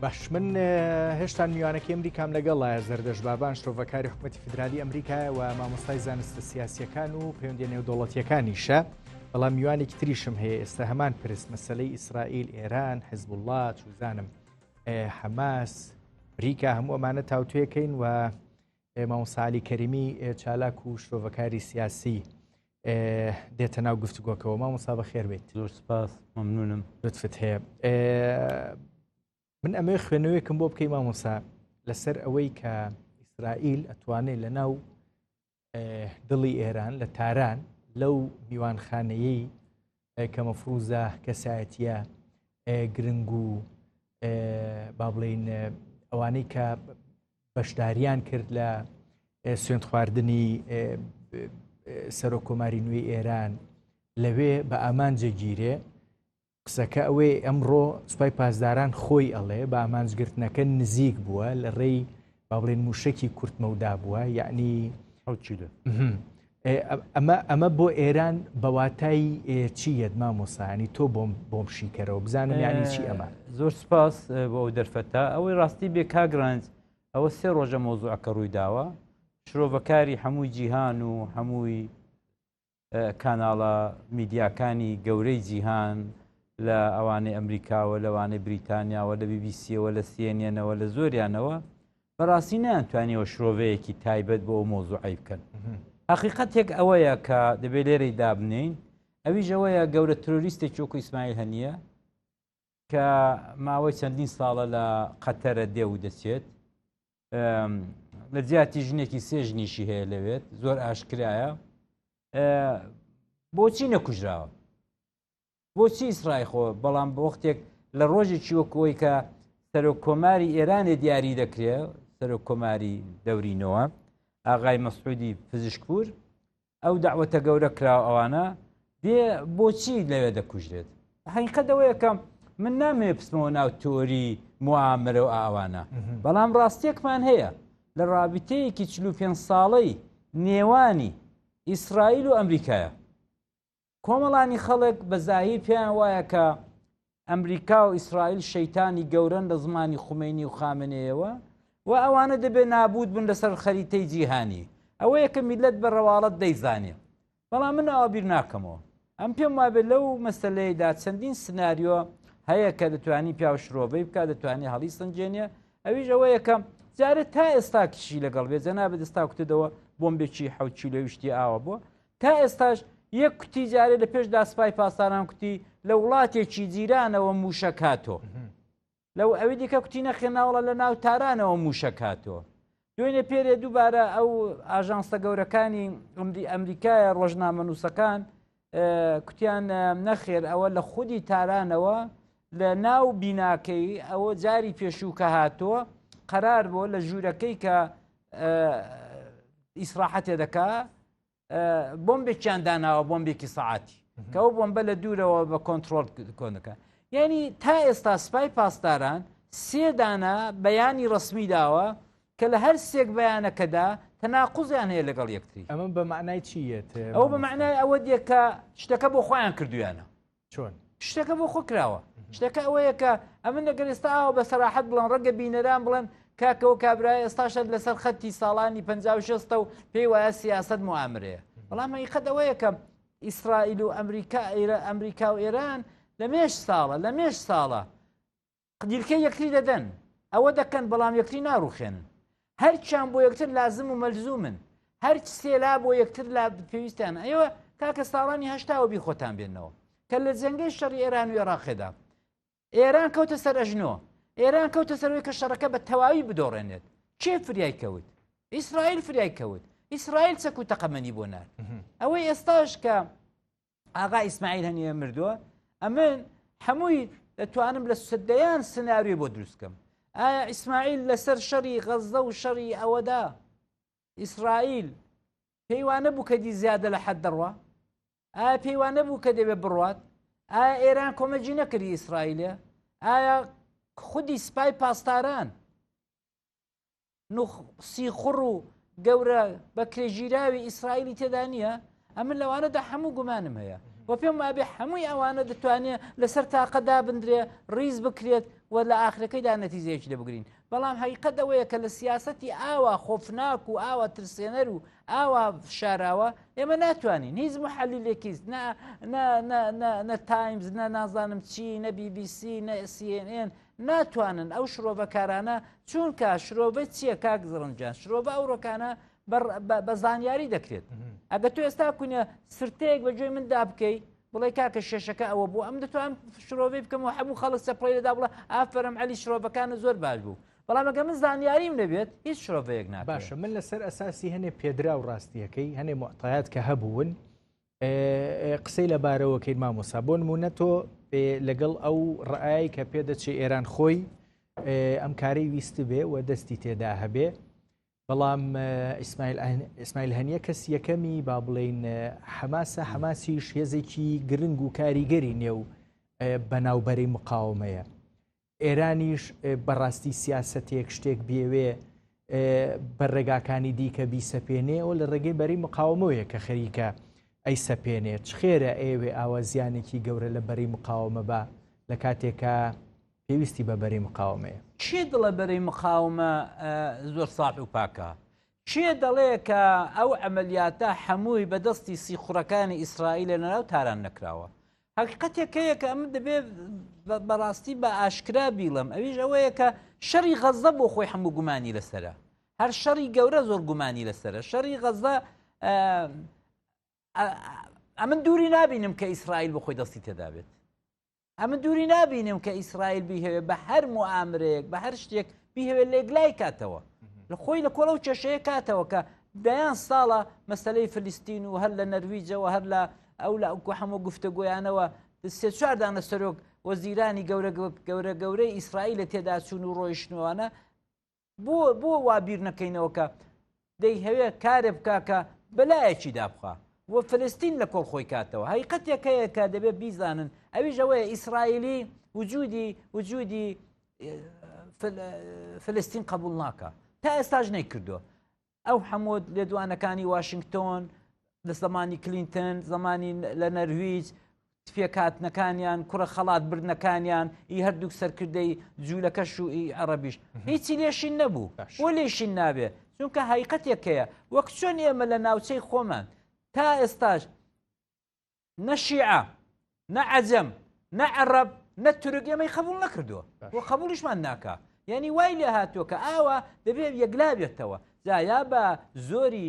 باش من هێشتا میوانەکەی ئەمریکام لەگەڵایە زەردەش بابان شرۆڤەکاری حکوومەتی فیدرالی ئەمریکایە و مامۆستای زانستە سیاسیەکان و پەیوەندیە نێودەوڵەتیەکانیشە بەڵام میوانێکی تریشم هەیە ئێستا هەمان پرس مەسلەی ئیسرائیل ئێران حزبوڵڵا چوزانم حەماس ئەمریکا هەموو ئەمانە تاوتوێکەین و مامۆستا عەلی کەریمی چالاک و شرۆڤەکاری سیاسی دێتە ناو گفتوگۆکەوە. مامۆستا بەخێر بێیت. زۆر سپاس، مەمنونم. لوتفت هەیە. من ئەمەوێ خوێندنەوەیەکم بۆ بکەی مامۆستا لەسەر ئەوەی کە ئیسرائیل ئەتوانێت لە ناو دڵی ئێران لە تاران لەو میوانخانەیەی کە مەفروزە کەسایەتیە گرنگ و با بڵین ئەوانەی کە بەشداریان کرد لە سوێند خواردنی سەرۆک کۆماری نوێی ئێران لەوێ بە ئامانجە گیرێ قسەکە ئەوەی ئەمڕۆ سوپای پاسداران خۆی ئەڵێ بە ئامانجگرتنەکە نزیک بووە لە ڕێی با بڵێن موشکی کورتمەودا بووە یعنی ئەمە ئەمە بۆ ئێران بەواتای چییەت مامۆسانی تۆ بۆم بۆم شیکەرەوە بزانم یعنی چی ئەمە زۆر سپاس بۆ ئەو دەرفەتە ئەوەی ڕاستی بێ کاگرانج ئەوە سێ ڕۆژە مۆزوعەکە ڕووی داوە شرۆڤەکاری هەمووی جیهان و هەمووی کاناڵە میدیاکانی گەورەی جیهان لە ئەوانەی ئەمریکاوە لەوانەی بریتانیاوە لە بیبیسیەوە لە سیێنێنەوە لە زۆریانەوە بەڕاستی نەیانتوانیوە شرۆڤەیەکی تایبەت بۆ ئەو مۆزوعەی بکەن. حەقیقەتێک ئەوەیە کە دەبێت لێرەی دابنێین ئەویش ئەوەیە گەورە ترۆریستێکی وەکو ئیسماعیل هەنیە کە ماوەی چەندین ساڵە لە قەتەرە دێ و دەچێت لە جیاتی ژنێکی سێ ژنیشی هەیە لەوێت زۆر ئاشکرایە بۆچی نەکوژراوە بۆچی ئیسرائیل خۆ بەڵام بە وەختێک لە ڕۆژێکی وەک ئەوەی کە سەرۆک کۆماری ئێرانێ دیاری دەکرێ سەرۆک کۆماری دەورینەوە ئاغای مەسعودی پزیشکپور ئەو داوەتە گەورە کراوە ئەوانە دێ بۆچی لەوێ دەکوژرێت حقیقەت ئەوەیە کە من نامەوێ بچمەوە ناو تۆری موامرە و ئاوانە بەڵام ڕاستیەکمان هەیە لە ڕابتەیەکی 45 ساڵەی نێوانی ئیسرائیل و ئەمریکایە کۆمەڵانی خەڵک بە زاهیر پێیان وایە کە ئەمریکا و ئیسرائیل شەیتانی گەورەن لە زمانی خومەینی و خامنەیەوە و ئەوانە دەبێت نابوت بن لەسەر خەریتەی جیهانی. ئەوەیە کە میللەت بە ڕەواڵەت دەیزانێ. بەڵام من ئاوا بیر ناکەمەوە. ئەم پێم وابێت لەو مەسەلەیەدا چەندین سناریۆ هەیە کە دەتوانی پیاو شرۆڤەی بکات، دەتوانی هەڵیسەنگێنێ. ئەویش ئەوەیە کە جارێ تا ئێستا کیشی لەگەڵ بێت، جەنابت ئێستا کوتتەوە بۆمبێکی حەوت کیلۆیی شتی ئاوا بووە. تا ئێستاش یەک کوتی جارێ لە پێشدا سپای پاسداران کوتی لە وڵاتێکی جیرانەوە مووشەک هاتۆ لەو ئەوی دیکە کوتی نەخێ ناوڵە لە ناو تارانەوە مووشەک هاتۆ دوێنێ پێرێ دووبارە ئەو ئاژانسە گەورەکانی ئەمری ئەمریکایە ڕۆژنامەنووسەکان کوتیان نەخێر ئەوە لە خودی تارانەوە لە ناو بیناکەی ئەوە جاری پێشوو کە هاتۆ قەرار بۆ لە ژوورەکەی کە ئیسراحەتێ دەکا بۆمبێکیان داناوە بۆمبێکی سەعاتی کە ئەو بۆمبە لە دوورەوە بە کۆنتترۆل کۆنەکە یعنی تا ئێستا سپای پاسداران سێدانە بەیانی ڕسمی داوە کە لە هەر سێک بەیانەکەدا تەناقوزیان هەیە لەگەڵ یەکتری ئەمە بە معنای چیەت ئەو بە معنای ئەوە دێ کە شتەکە بۆ خۆیان کردویانە چۆن؟ شتەکە بۆ خۆ کراوە شتەکە ئەوەیە کە ئەمن لەگەر ئێستا ئاوە بە سەراحەت بڵێن ڕەنگە بینەران بڵێن کاکەەوە کابرای ئێستاشت لەسەر خەتی ساڵانی 56 و پێی وایە سیاست موامرەیە بەڵام حقیقەت ئەوەیە کە ئیسرائیل و ئەمریکا ئەمریکا و ئێران لە مێش ساڵە لە مێش ساڵە قدیلکەی یەکتری دەدەن، ئەوە دەکەن، بەڵام یەکتری ناڕوخێنن. هەرچیان بۆ یەکتر لازم و مەلزومن. هەرچ سێ لا بۆ یەکتر لا پێویستیانە. ئێوە کاکە ساڵانی هەشتاوە بیر خۆتان بێنەوە کە لە جەنگەی شەڕی ئێران و ئێراقێدا ئێران کەوتە سەر ئەژنۆ، ئێران کەوتە سەرەوەی کە شەڕەکە بە تەواوی بدۆڕێنێت. کێ فریای کەوت؟ ئیسرائیل فریای کەوت. ئیسرائیل چەک و تەقەمەنی بۆ نارد. ئەوەی ئێستاش کە ئاغا ئیسماعیل هەنیە مردووە ئەمن هەمووی دەتوانم لە سدەیان سناریۆ بۆ دروستکەم ئایا ئیسماعیل لەسەر شەڕی غەزە و شەڕی ئەوەدا ئیسرائیل پێیوانە بوو کە دی زیادە لە حەد دەڕوا ئایا پێیوانە بوو کە دەبێت بڕوات ئایا ئێران کۆمەجی نەکردی ئیسرائیلە ئایا خودی سپای پاسداران سیخوڕ و گەورە بەکرێگیراوی ئیسرائیلی تێدا نییە؟ ئەمن لەوانەدا هەموو گومانم هەیە. و پێم وابێ هەمووی ئەوانە دەتوانێت لەسەر تاقە دابندرێ ڕیز بکرێت و لە ئاخرەکەیدا نەتیجەیەکی لێ بگرین. بەڵام هەقیقەت ئەوەیە کە لە سیاسەتی ئاوا خۆفناک و ئاوا ترسێنەر و ئاوا شاراوە ئێمە ناتوانین هیچ محەلیلێکیز نە نە نە نە نە تایمز نە نازانم چی نە بی بی سی نە CNN ناتوانن ئەو شرۆڤەکارانە چونکە شرۆڤە چییە کاک زڕنجان شرۆڤە ئەوڕۆکانە بە زانیاری دەکرێت ئەگە تۆ ئێستا کونە سرتەیەک بە گوێی من دابکەی بڵێ کاکە شێشەکە ئەوە بوو ئەم دەتوانم شرۆڤەی بکەم و هەموو خەڵک چەپڵەی لەدا بڵێ ئافەرم عەلی شرۆڤەکانە زۆر باش بوو بەڵام ئەگە من زانیاریم نەبێت هیچ شرۆڤەیەک ناکرێت. باشە من لەسەر ئەساسی هەنێ پێدراو ڕاستیەکەی هەنێ معتایات کە هەبوون قسەی لەبارەوە کەین مامۆسا بۆ نمونە تۆ لەگەڵ ئەو ڕای کە پێدەچێ ئێران خۆی ئەم کارەی ویست بێ و دەستی تێدا هەبێ بەڵام ئیسماعیل هەنیە کەس یەکەمی با بڵێین حەماسە، حەماسیش هێزێکی گرنگ و کاریگەری نێو بەناوبەرەی مقاومەیە. ئێرانیش بەڕاستی سیاسەتێک شتێک بێوێ بە ڕێگاکانی دیکە بیسەپێنێ و لە ڕێگەی بەری مقاومەوەیە کە خەریکە ئەی سەپێنێ چ خێرە ئەیەوێ ئاوا زیانێکی گەورە لە بەری مقاومە بە لە کاتێکە پێویستی بە بەرەی مقاومەیە. کێ دڵە بەرەی مقاومە زۆر ساف و پاکە؟ کێ دەڵێ کە ئەو عەمەلیاتە حەمووی بە دەستی سیخوڕەکانی ئیسرائیلە لە ناو تاران نەکراوە؟ حەقیقەتێک هەیە کە ئەمن دەبێ بەڕاستی بە ئاشکرا بیڵێم ئەویش ئەوەیە کە شەڕی غەزە بۆ خۆی هەموو گومانی لەسەرە هەر شەڕی گەورە زۆر گومانی لەسەرە شەڕی غەزە ئەمن دووری نابینم کە ئیسرائیل بۆ خۆی دەستی تێدا بێت ئەمن دووری نابینم کە ئیسرائیل بیهەوێ بە هەر موئامرەیەک بە هەر شتێک بیهەوێ لێکلای کاتەوە لە خۆی لە کۆڵ ئەو کێشەیە کاتەوە کە دەیان ساڵە مەسلەی فلستین و هەر لە نەرویجەوە هەر لە ئەو لە ئەو هەموو گفتەگۆیانەوە سێ چوار دانە سەرۆک وەزیرانی گەورە گەورە گەورەی ئیسرائیل تێدا چوون و ڕۆیشتنوانە بۆ بۆ وا بیر نەکەینەوە کە دەیهەوێ کارێ بکا کە بەلایەکی دابخا و فلستین لە کۆڵ خۆی کاتەوە هەیقەتێک هەیە کە دەبێت بیزانن ئەویش ئەوەیە ئیسرائیلی وجودی وجودی فلستین قبول ناکە تا ئێستاش نەیکردووە ئەو هەموو لێدوانەکانی واشنگتۆن لە زمانی کلینتن زمانی لە نەرویج پێکهاتنەکانیان، کوڕە خەڵات بردنەکانیان، ئی هەردووک سەرکردەی جوولەکەش و ئی عەڕەبیش هیچی لێ شین نەبوو. بۆ لێی شین نابێ؟ چونکە هەیقەتێک هەیە. وەک چۆن ئێمە لە ناوچەی خۆمان تا ئێستاش نە شیعە، نە عەجەم، نە عەڕەب، نە تورک ئێمەی قەبووڵ نەکردووە و قەبووڵیشمان ناکا. یانی وای لێ هاتووە کە ئاوا دەبێ یەکلا بێتەوە. جا یا بە زۆری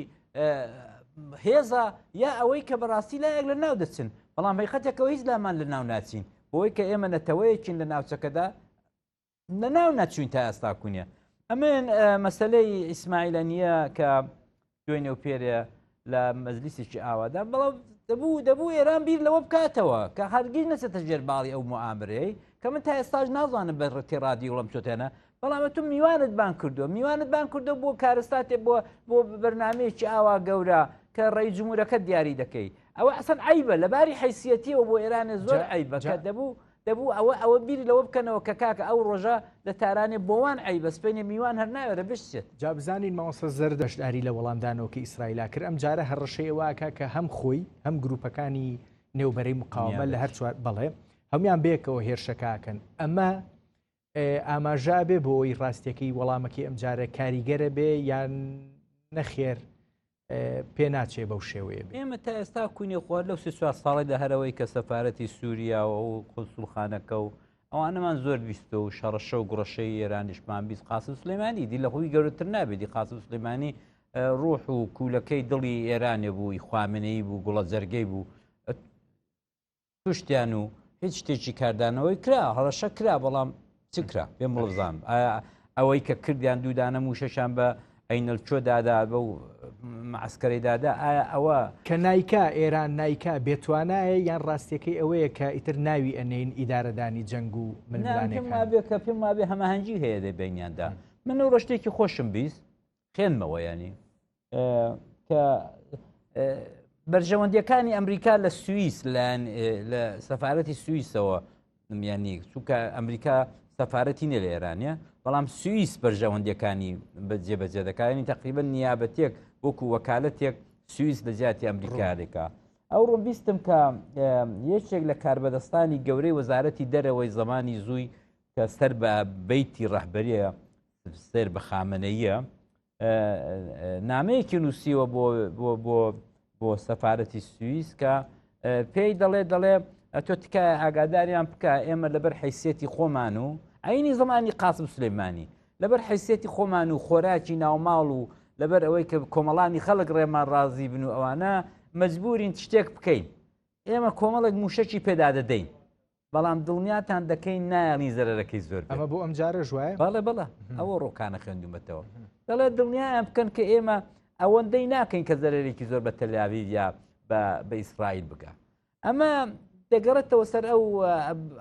هێزە یا ئەوەی کە بەڕاستی لایەک لە ناو دەچن بەڵام هەیقەتێکەوە هیچ لامان لە ناو ناچین بۆی کە ئێمە نەتەوەیەکین لە ناوچەکەدا لە ناو نەچوین تا ئێستا کونیە ئەمن مەسلەی ئیسماعیلە نییە کە دوێنێ و پێرێ لە مەجلیسێکی ئاوادا بەڵام دەبوو دەبوو ئێران بیر لەوە بکاتەوە کە هەرگیز نەچێتە ژێر باڵی ئەو موئامرەی کە من تا ئێستاش نازانم بە ڕێتی ڕادیوڵم چۆتێنە بەڵام تو میوانت بان کردو میوانت بان کردو بۆ کارستاتێ بۆ بۆ بەرنمەیەکی ئاوا گەورە کە ڕێی جمهورەکە دیاری دەکەی ئەوە ئەسەن عیبە لەباری حیسیەتیەوە بۆ ئێرانێ زۆر عیبە کە دەبوو دەبوو ئەوە ئەوە بیر لەوە بکەنەوە کە کاکە ئەو ڕۆژە لە تارانێ بۆوان عەیبە سپەینێ میوان هەر ناوێرە بشچێت. جا بزانین مامۆستا زەرد بەشداری لە وەڵامدانەوەکەی ئیسرائیلا کرد، ئەمجارە هەڕەشەی ئەوە ئەکا کە هەم خۆی هەم گروپەکانی نێو بەرەی مقاومە لە هەر چوار بەڵێ هەموان بەیەکەوە هێرشەکە ئەکەن. ئەمە ئاماژە ئەبێ بۆ ئەوەی ڕاستیەکەی وەڵامەکەی ئەمجارە کاریگەرە بێ یان نەخێر پێ ناچێ بەو شێوەیە بێ. ئێمە تا ئێستا کونێ خوار لەو سێ چوار ساڵەدا هەرەوەی کە سەفارەتی سووریا و قونسوڵخانەکە و ئەوانەمان زۆر بیستۆ و شەڕەشە و گوڕەشەی ئێرانیشمان 20 قاسم سلێمانی دی لە خۆی گەورەتر نابێت دی قاسم سلێمانی ڕوح و کوولەکەی دڵی ئێرانێ بوو خامنەیی بوو گوڵە جەرگەی بوو کوشتیان و هیچ شتێکی کاردانەوەی کرا هەڕەشە کرا بەڵام چ کرا پێم بڵێ بزانم ئایا ئەوەی کە کردیان دوودانە موشەشان بە ئەینەلچۆ دادا بە معسکەری دادا ئایا ئەوە کە نایکا ئێران نایکا بێتوانایە یان ڕاستیەکەی ئەوەیە کە ئیتر ناوی ئەنێین ئیدارەدانی جەنگ و ململانێکان؟ پێم وابێ کە پێم وابێ هەماهەنگی هەیە لە بەینیاندا من ئەو ڕۆژ شتێکی خۆشم 20 خوێندمەوە ینی کە بەرژەوەندیەکانی ئەمریکا لە سوئیس لایەن لە سەفاەتی سوئیسەوە ینی چونکە ئەمریکا سەفاەتی نیە لە ئێرانە بەڵام سوئیس بەرژەوەندیەکانی بەجێبەجێ دەکانی تقریبا نیابەتێک وەکو وەکالەتێک سوئیس لە جیاتی ئەمریکا دەکا. ئەوڕۆ بیستم کە یەکێک لە کاربەدەستانی گەورەی وەزارەتی دەرەوەی زەمانی زووی کە سەر بە بەیتی ڕەهبەریە سەر بە خامنەییە نامەیەکی نووسیوە بۆ بۆ بۆ بۆ سەفاەتی سوئیس کە پێی دەڵێ دەڵێ ئەتۆ تکایە ئاگاداریان بکە ئێمە لەبەر حیسیەتی خۆمان و عینی زمانی قاسم سلەیمانی لەبەر حیسیەتی خۆمان و خۆراکی ناوماڵ و لەبەر ئەوەی کە کۆمەڵانی خەڵک ڕێمان ڕازی بن و ئەوانە مەجبورین شتێک بکەین ئێمە کۆمەڵێک موشەکی پێدا دەدەین بەڵام دڵنیاتان دەکەین نایەڵین زەرەرەکەی زۆر بێت. ئەمە بۆ ئەم جارەش وایە؟ بەڵێ بەڵێ ئەوە ڕۆکانە خوێندومەتەوە دەڵێ دڵنیایان بکەن کە ئێمە ئەوەندەی ناکەین کە زەرەرێکی زۆر بە تەلاویڤ یا بە ئیسرائیل بگا ئەمە دەگەڕێتەوە سەر ئەو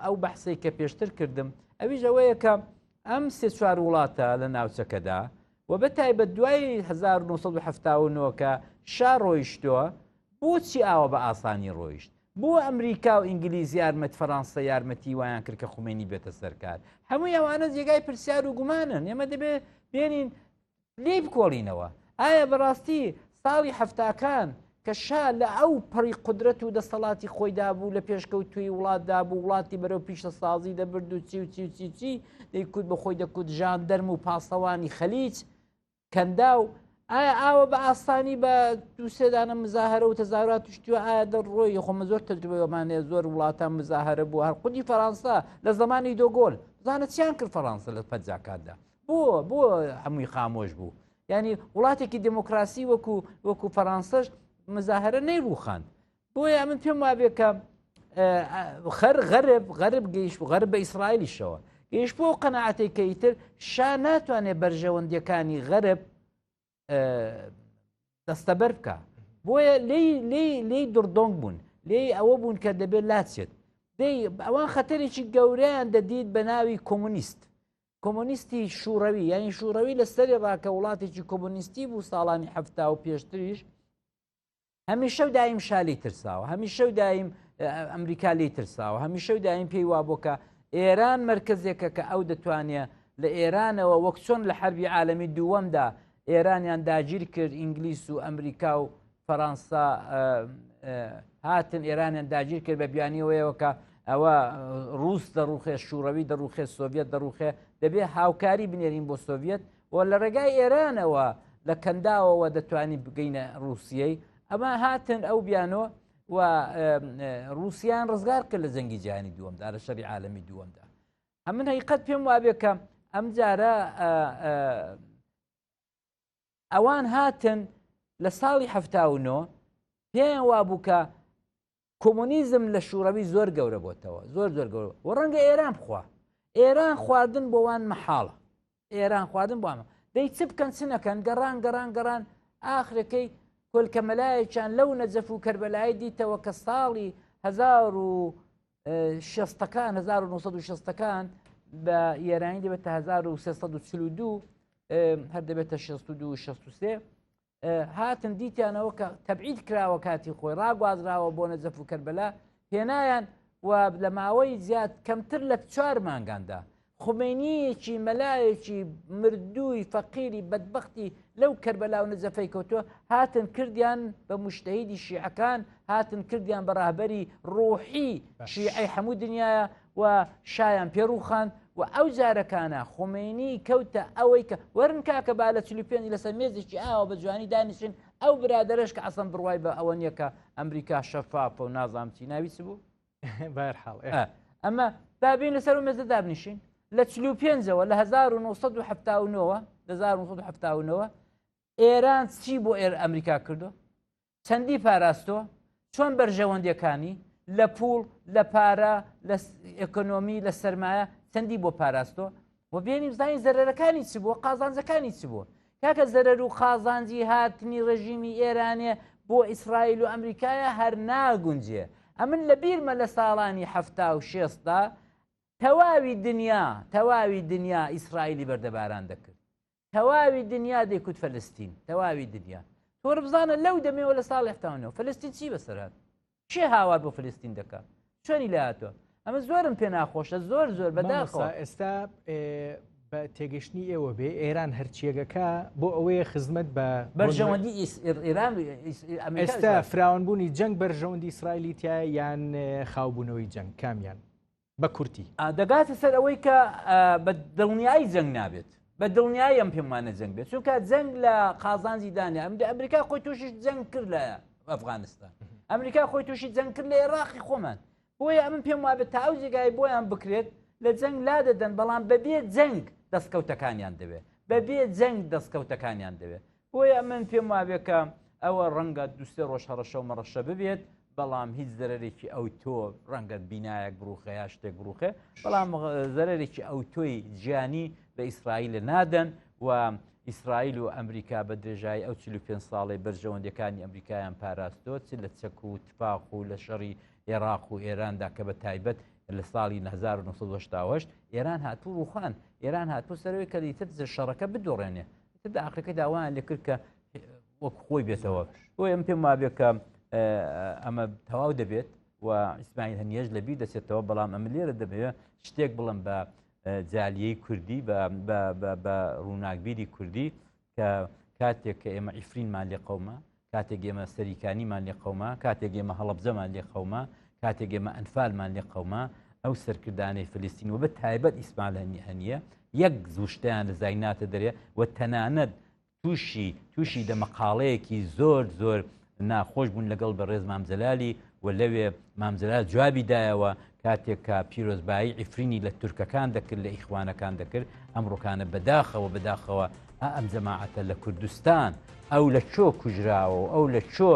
ئەو بەحسەی کە پێشتر کردم ئەویش ئەوەیە کە ئەم سێ چوار وڵاتە لە ناوچەکەدا و بە تایبەت دوای 1970 کە شا ڕۆیشتووە بۆچی ئاوا بە ئاسانی ڕۆیشت؟ بۆ ئەمریکا و ئینگلیز یارمەت فەرانسە یارمەتی وایان کرد کە خومێنی بێتە سەرکار؟ هەمووی ئەوانە جێگای پرسیار و گومانن. ئێمە دەبێ بێنین لێی بکۆڵینەوە. ئایا بەڕاستی ساڵی حەفتاکان کە شا لە ئەو پەڕی قودرەت و دەسەڵاتی خۆیدا بوو لە پێشکەوتووی وڵاتدا بوو وڵاتی بەرەو پیشەسازی دەبرد و چی و چی و چی چی دەیکوت بە خۆی دەکوت ژاندەرم و پاسەوانی خەلیج کەنداو، ئایا ئاوە بە ئاسانی بە دوو سێ دانە مزاهرە و تەزاهرات توشتووە ئایا دەڕۆی خۆ من زۆر تەجروبەمان هەیە زۆر وڵاتان مزاهرە بوو هەر خودی فەرانسە لە زمانی دۆگۆل بزانە چیان کرد فەرانسە لە پەنجاکاندا بۆ بۆ هەمووی خامۆش بوو یعنی وڵاتێکی دموکراسی وەکو وەکو فەرانسەش مزاهرە نەیڕوخاند بۆیە من پێم وابێ کە خەر غەرب غەرب گەیشت و غەرب بە ئیسرائیلیشەوە گەیشت بۆ قەنەعەتێک کە ئیتر شا ناتوانێت بەرژەوەندیەکانی غەرب دەستەبەر بکە بۆیە لی لی لی دڕدۆنگ بوون لێی ئەوە بوون کە دەبێت لاچێت دەی ئەوان خەتەرێکی گەورەیان دەدیت بە ناوی کۆمۆنیست کۆمۆنیستی شوڕەوی یعنی شوڕەوی لە سەری ڕاکە وڵاتێکی کۆمۆنیستی بوو ساڵانی حەفتا و پێشتریش هەمیشە و دایم شا لێی ترساوە هەمیشە و دایم ئەمریکا لێی ترساوە هەمیشە و دایم پێی وابووە کە ئێران مرکزێکە کە ئەو دەتوانێت لە ئێرانەوە وەک چۆن لە حربی عالەمی دووەمدا ئێرانیان داگیر کرد ئینگلیس و ئەمریکا و فەڕەنسا هاتن ئێرانیان داگیر کرد بە بیانیەوەیەوە کە ئەوە ڕوس دەڕوخێ شوڕەوی دەڕوخێ سۆڤەت دەڕوخێ دەبێ هاوکاری بنێرین بۆ سۆڤەت و لە ڕێگای ئێرانەوە لە کەنداوەوە دەتوانین بگەینە ڕووسیەی ئەمە هاتن ئەو بیانۆ و ڕووسیان ڕزگار کرد لە جەنگی جیهانی دووەمدا لە شەری عالەمی دووەمدا ئەمن هەیقەت پێم وابێ کە ئەم جارە ئەوان هاتن لە ساڵی هەفتا و نۆ پێیان وابوو کە کۆمۆنیزم لە شوڕەوی زۆر گەورە بۆتەوە زۆر زۆر گەورە و ڕەنگە ئێران بخوا ئێران خواردن بۆ وان مەحاڵە ئێران خواردن بۆ ئەمە دەی چ بکەن چ نەکەن گەڕان گەڕان گەڕان ئاخرەکەی کۆلکە مەلایەکیان لەو نەجەف و کەربەلای دیتەوە کە ساڵی هزار و شەستەکان 1960ەکان بە ئێرانی دەبێتە 1342 هەر دەبێتە 62 63 هاتن دیتیانەوە کە تەبعید کراوە کاتی خۆی ڕاگوازراوە بۆ نەجەف و کەربەلا هێنایان و لە ماوەی زیاد کەمتر لە چوار مانگاندا خومینیەکی مەلایەکی مردووی فەقیری بەدبختی لەو کەربەلا و نەجەفەی کەوتووە هاتن کردیان بە مشتهیدی شیعەکان هاتن کردیان بە ڕاهبەری ڕۆحی شیعەی هەموو دنیاە و شایان پێ ڕووخاند و ئەو جارەکانە خومەینی کەوتە ئەوەی کە وەرن کاکە با لە 45 لەسەر مێزێکی ئاوە بە جوانی دانیشن ئەو برادەرەش کە ئەسڵەن بڕوای بە ئەوە نییە کە ئەمریکا شەفافە و نازانم چی ناوی چ بوو بەهەرحاڵ ئەمە با بین لەسەر و مێزە دابنیشین لە 45ەوە لە 1970ەوە 1970ەوە ئێران چی بۆ ئێر ئەمریکا کردو چەندی پاراستوە؟ چۆن بەرژەوەندیەکانی لە پوڵ، لە پارە، لە ئێکۆنۆمی، لە سەرمایە چەندی بۆ پاراستوە؟ و بێنین بزانین زەرەرەکانی چ بووە، قازانجەکانی چ بووە؟ کاکە زەرەر و قازانجی هاتنی ڕێژیمی ئێرانێ بۆ ئیسرائیل و ئەمریکایە هەر ناگونجێ. ئەمن لە بیرمە لە ساڵانی حەفتا و شێستدا تەواوی دنیا، تەواوی دنیا ئیسرائیلی بەردەباران دەکرد. تەواوی دنیا دەیکوت فەلستین تەواوی دنیا تۆر بزانە لەو دەمەوە لە ساڵ هەفتانەوە فلستین چی بەسەر هات کێ هاوار بۆ فلستین دەکا چۆنی لاتۆ ئەمە زۆرم پێ ناخۆشە زۆر زۆر بەداخەوە ئێستا. بە تێگەشتنی ئێوە بێ ئێران هەرچیەکەکە بۆ ئەوەیە خزمەت بە بەرژەوەندی ئێران ئێستا فراوانبوونی جەنگ بەرژەوەندی ئیسرائیلی تیا یان خاوبوونەوەی جەنگ کامیان بە کورتی دەگاتە سەر ئەوەی کە بە دڵنیایی جەنگ نابێت بە دڵنیایی ئەم پێمانە جەنگ بێت چونکە جەنگ لە قازانجی دانێ ئەم ئەمریکا خۆی تووشی جەنگ کرد لە ئەفغانستان ئەمریکا خۆی تووشی جەنگ کرد لە عێراقی خۆمان بۆیە ئەمن پێم وابێت تا ئەو جێگای بۆیان بکرێت لە جەنگ لا دەدەن بەڵام بەبێ جەنگ دەستکەوتەکانیان دەوێت بەبێ جەنگ دەستکەوتەکانیان دەوێت بۆیە ئەمن پێم وابێ کە ئەوە ڕەنگە دوسێ ڕۆژ هەڕەشە و مەڕەشە ببێت بەڵام هیچ زەرەرێکی ئەو تۆ ڕەنگە بینایەک بڕوخێ یا شتێک بڕوخێ بەڵام زەرەرێکی ئەو تۆی گیانی بە ئیسرائیل نادەن و ئیسرائیل و ئەمریکا بە درێژایی ئەو 45 ساڵی بەرژەوەندەکانی ئەمریکایان پاراستۆ چ لە چەک و تفاق و لە شەڕی ئێراق و ئێراندا کە بە تایبەت لە ساڵی 1970 ئێران هاتوو ڕوخان ئێران هاتوو سەرەوەی کە دیتر شەڕەکە بدۆڕێنێ تر ئاخرەکەی داوایان لێکرد کە وەک خۆی بێتەوە بۆ ئەم پێم وابێ کە ئەمە تەواو دەبێت و ئیسماعیل هەنیەش لە بیر دەچێتەوە بەڵام ئەمە لێرە دەبێت شتێک بڵم بە جالیەی کوردی بە ڕووناکبیری کوردی کە کاتێک کە ئێمە ئیفرینمان لێ قەوما کاتێک ئێمە سەریکانیمان لێ قەوما کاتێک ئێمە هەڵەبجەمان لێ قەوما کاتێک ئێمە ئەنفالمان لێ قەوما ئەو سەرکردانەی فلستین و بە تایبەت ئیسماعیل هەنیە یەک زوشتیان لە زای ناتە دەرێ و تەنانەت تووشی تووشی دەمەقاڵەیەکی زۆر زۆر ناخۆش بوون لەگەڵ بەڕێز مام جەلالی و لەوێ مام جەلال جوابی دایەوە کاتێک کە پیرۆزبایی عیفرینی لە تورکەکان دەکرد لە ئیخوانەکان دەکرد ئەمڕۆکانە بەداخەوە بەداخەوە ئەم جەماعەتە لە کوردستان ئەو لە چۆ کوژراوە و ئەو لە چۆ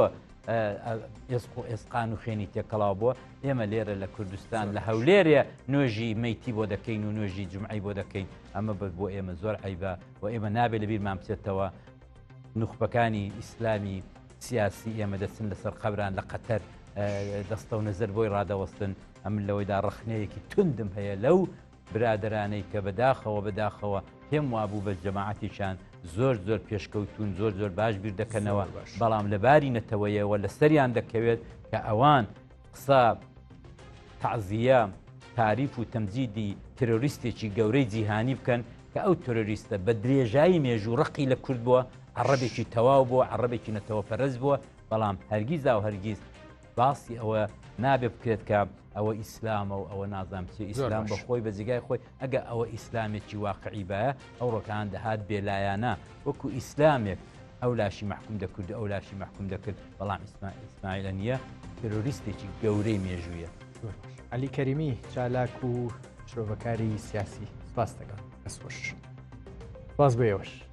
ئێسق و ئێسقان و خوێنی تێکەڵاو بووە ئێمە لێرە لە کوردستان لە هەولێرێ نوێژی مەیتی بۆ دەکەین و نوێژی جمعی بۆ دەکەین ئەمە بە بۆ ئێمە زۆر عیبە و ئێمە نابێت لە بیرمان بچێتەوە نوخبەکانی ئیسلامی سیاسی ئێمە دەچن لەسەر قەبران لە قەتەر دەستە و نەزەر بۆی ڕادەوەستن ئەمن لەوەیدا ڕەخنەیەکی توندم هەیە لەو برادەرانەی کە بەداخەوە بەداخەوە پێم وابوو بە جەماعەتێکیان زۆر زۆر پێشکەوتون زۆر زۆر باش بیر دەکەنەوە بەڵام لەباری نەتەوەیەوە لەسەریان دەکەوێت کە ئەوان قسە تەعزیە تاریف و تەمجیدی ترۆریستێکی گەورەی جیهانی بکەن کە ئەو ترۆریستە بە درێژایی مێژوو ڕقی لە کورد بووە عەڕەبێکی تەواو بووە عەڕەبێکی نەتەوە پەرست بووە بەڵام هەرگیزا و هەرگیز باسی ئەوە نابێ بکرێت کە ئەوە ئیسلامە و ئەوە نازانم چی ئیسلام بە خۆی بە جێگای خۆی ئەگە ئەوە ئیسلامێکی واقعی باە ئەو ڕۆکان دەهات بێلایانە وەکو ئیسلامێک ئەو لاشی مەحکوم دەکرد و ئەو لاشی مەحکوم دەکرد بەڵام ئیسماعیل هەنیە ترۆریستێکی گەورەی مێژوویە. عەلی کەریمی چالاک و شرۆڤەکاری سیاسی سپاس دەکەم. دەست خۆش. سپاس بۆ ئێوەش.